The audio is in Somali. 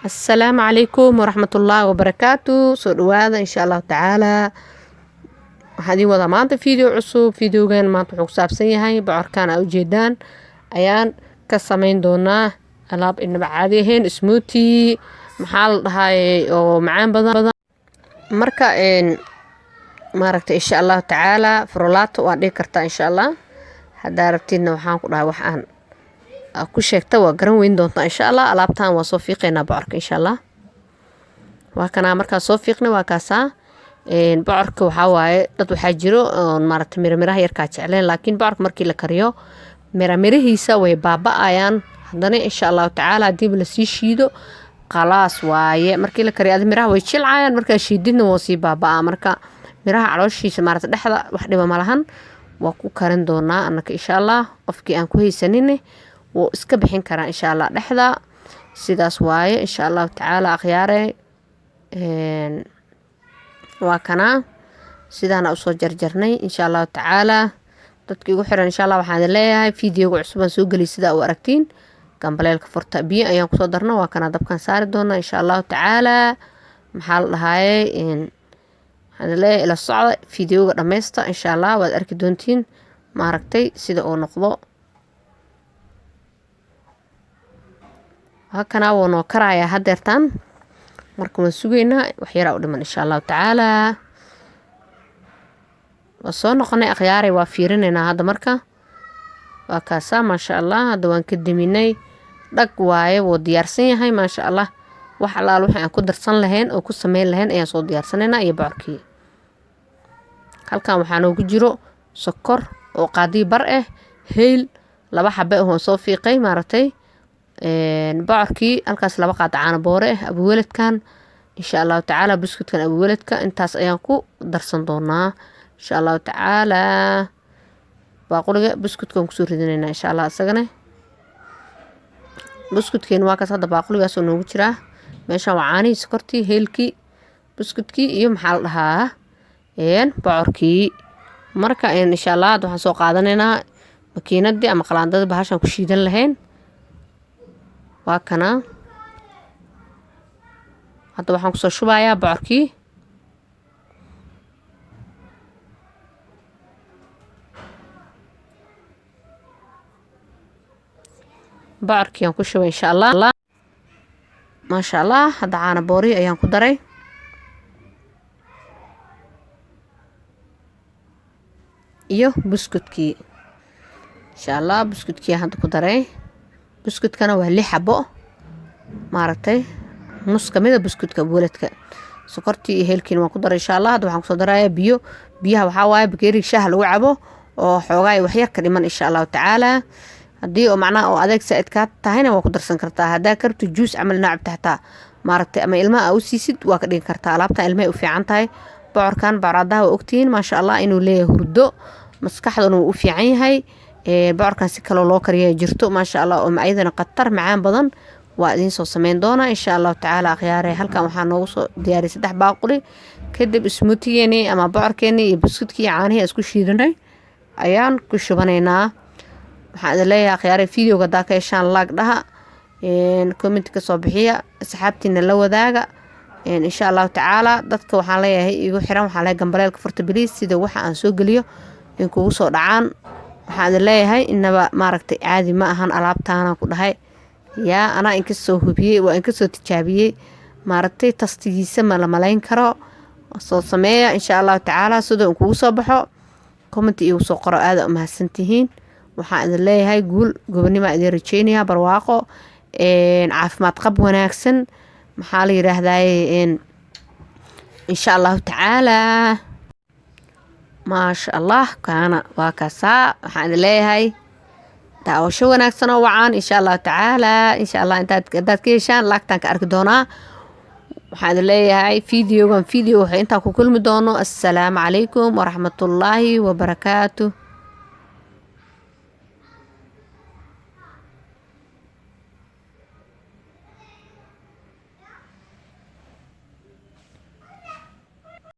Asalaamu calaykum waraxmatullaahi wabarakaatu. Soo dhawaada, insha Allahu tacaala. Waxaan idiin wadaa maanta video cusub. Videogan maanta wuxuu ku saabsan yahay bocorkan aa ujeedaan ayaan ka sameyn doonaa alaab inaba caadi ahayn, smoothie maxaa la dhahaye oo macaan badan. Marka maaragta, insha Allahu tacaala, frolato waa dhihi kartaa, insha Allah. Haddaa rabtidna, waxaan ku dhahay wax aan ku sheegta waa garan weyn doontaa, insha Allah. Alaabtan waa soo fiiqaynaa bocorka, insha Allah. Waa kanaa, markaa soo fiiqnay, waa kaasaa bocorka. Waxaa waaye dad waxaa jiro oon maaragta miramiraha yarkaa jecleen, laakiin bocorka markii la kariyo miramirihiisa way baaba-ayaan. Haddana, insha Allahu tacaala, hadiiba lasii shiido, khalaas waaye. Markii la kariyo adi miraha way jilcayaan, markaa shiididna waa sii baaba-aa. Marka miraha calooshiisa maaragta dhexda wax dhiba malahan. Waa ku karin doonaa annaka, insha Allah. Qofkii aan ku haysanin wuu iska bixin karaa, insha Allah, dhexda. Sidaas waaye, insha Allahu tacaala. Akhyaare, waa kanaa, sidaana usoo jarjarnay, insha Allahu tacaala. Dadka igu xiran, insha Allah, waxaan idin leeyahay videoga cusub aan soo geliy sidaa u aragtiin gambaleelka furta. Biyo ayaan kusoo darna, waa kanaa, dabkaan saari doonaa, insha Allahu tacaala. Maxaa la dhahaaye, waxaan idin leeyahay ila socda videoga dhammaysta, insha Allah. Waad arki doontiin maaragtay sida uu noqdo. Waa kanaa, wuu noo karayaa hadeertaan. Marka waan sugaynaa, wax yaraa u dhiman, insha Allahu tacaala. Waa soo noqonay, akhyaaray, waa fiirinaynaa hadda. Marka waa kaasaa, maasha Allah. Hadda waan ka deminay, dhag waaye, wuu diyaarsan yahay, maasha Allah. Wax allaal waxi aan ku darsan lahayn oo ku sameyn lahayn ayaan soo diyaarsanaynaa iyo bocorkii. Halkan waxaa noogu jiro sokor oo qaadii bar ah, heyl laba xabe ah oon soo fiiqay, maaragtay bocorkii halkaas, 2 qaad caano boore ah, abuweladkan, insha Allahu tacaala, buskudkan abuweladka. Intaas ayaan ku darsan doonaa, insha Allahu tacaala. Baaquliga buskudkan kusoo ridinaynaa, insha Allah. Isagana buskudkeen waa kaas, hadda baaquligaas oo noogu jiraa. Meeshan waa caanihii, sokortii, heelkii, buskudkii iyo maxaa la dhahaa bocorkii. Marka, insha Allah, hadda waxaan soo qaadanaynaa makiinadii ama qalaandadii bahashaan ku shiidan lahayn. Waa kanaa, hadda waxaan kusoo shubayaa bocorkii. Bocorkii aan ku shubay, insha Allah, maasha Allah. Hadda caano boori ayaan ku daray iyo buskudkii, insha Allah. Buskudkii hadda ku daray, buskudkana waa 6 xabo, maaragtay nus kamida buskudka weladka. Sokortii iyo heelkiina waan ku daray, insha Allah. Hadda waxaan kusoo darayaa biyo. Biyaha waxaa waaye bakeeriga shaaha lagu cabo oo xoogaa waxyar ka dhiman, insha Allahu tacaala. Haddii oo macnaha oo adeeg saa-id kaa tahayna, waa ku darsan kartaa. Haddaa karto juice camal inaa cabta xataa, maaragtay, ama ilmaha aa u siisid, waa ka dhigi kartaa. Alaabtan ilmahay u fiican tahay. Bocorkan bocoradaha waa ogtihiin, maasha Allah, inuu leeyahay hurdo, maskaxduna wuu u fiican yahay. Bocorkan si kaloo loo kariya jirto, maasha Allah, oo ayadana khatar macaan badan. Waa idiin soo sameyn doonaa, insha Allahu tacaala. Akhyaare, halkan waxaa noogu soo diyaariyay 3 baaquli. Kadib smoothiegeeni ama bocorkeeni iyo buskudkii caanihii aan isku shiidanay ayaan ku shubanaynaa. Waxaan idin leeyahay, akhyaare, videoga haddaa ka heshaan, like dhaha, comment ka soo bixiya, asxaabtiina la wadaaga, insha Allahu tacaala. Dadka waxaan leeyahay igu xiran, waxaan leeyahay gambaleelka furta please, sida waxa aan soo geliyo in kugu soo dhacaan. Waxaan idin leeyahay inaba maaragtay caadi ma ahan alaabtaanaan ku dhahay. Yaa anaa inka soo hubiyey, waa inka soo tijaabiyey, maaragtay tastigiisa ma la malayn karo. Soo sameeya, insha Allahu tacaala. Sidoo in kugu soo baxo comment iigu soo qoro. Aada umahadsantihiin. Waxaan idin leeyahay guul, gobonnimaa idin rajeynayaa, barwaaqo, caafimaad qab wanaagsan, maxaa la yidhaahdaye, insha Allahu tacaala. Maasha Allah, kaana waa kaasaa. Waxaan idin leeyahay daawasho wanaagsan oo wacan, insha Allahu tacaala. Insha Allah, intaad haddaad ka heshaan, like-taan ka arki doonaa. Waxaan idin leeyahay videogan video waxay intaan ku kulmi doono. Assalaamu calaykum waraxmatullaahi wabarakaatu.